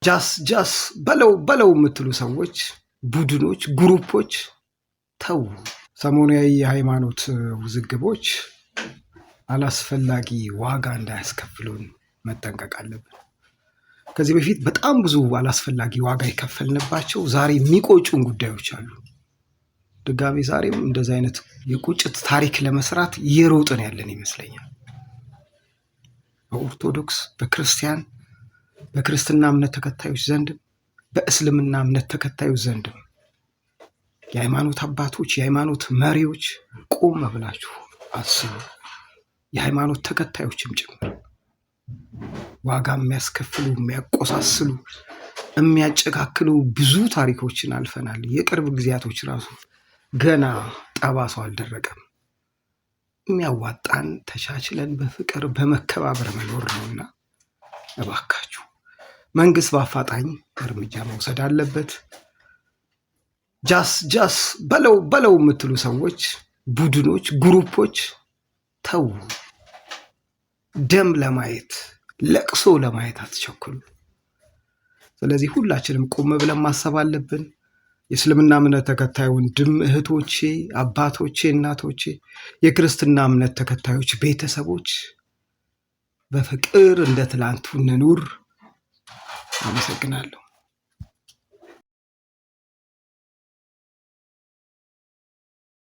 ጃስ ጃስ በለው በለው የምትሉ ሰዎች፣ ቡድኖች፣ group ኦች ተዉ። ሰሞናዊ የሃይማኖት ውዝግቦች አላስፈላጊ ዋጋ እንዳያስከፍሉን መጠንቀቅ አለብን። ከዚህ በፊት በጣም ብዙ አላስፈላጊ ዋጋ የከፈልንባቸው ዛሬ የሚቆጩን ጉዳዮች አሉ። ድጋሜ ዛሬም እንደዚህ አይነት የቁጭት ታሪክ ለመስራት እየሮጥን ያለን ይመስለኛል። በኦርቶዶክስ፣ በክርስቲያን፣ በክርስትና እምነት ተከታዮች ዘንድም በእስልምና እምነት ተከታዮች ዘንድም የሃይማኖት አባቶች፣ የሃይማኖት መሪዎች ቆም ብላችሁ አስቡ። የሃይማኖት ተከታዮችም ጭምር ዋጋ የሚያስከፍሉ፣ የሚያቆሳስሉ፣ የሚያጨካክሉ ብዙ ታሪኮችን አልፈናል። የቅርብ ጊዜያቶች ራሱ ገና ጠባሳው አልደረቀም። የሚያዋጣን ተቻችለን በፍቅር በመከባበር መኖር ነውና እባካችሁ መንግስት በአፋጣኝ እርምጃ መውሰድ አለበት። ጃስ ጃስ በለው በለው የምትሉ ሰዎች፣ ቡድኖች፣ group ኦች ተዉ። ደም ለማየት፣ ለቅሶ ለማየት አትቸኩሉ። ስለዚህ ሁላችንም ቆም ብለን ማሰብ አለብን። የእስልምና እምነት ተከታይ ወንድም እህቶቼ፣ አባቶቼ፣ እናቶቼ፣ የክርስትና እምነት ተከታዮች ቤተሰቦች በፍቅር እንደ ትላንቱ እንኑር። አመሰግናለሁ።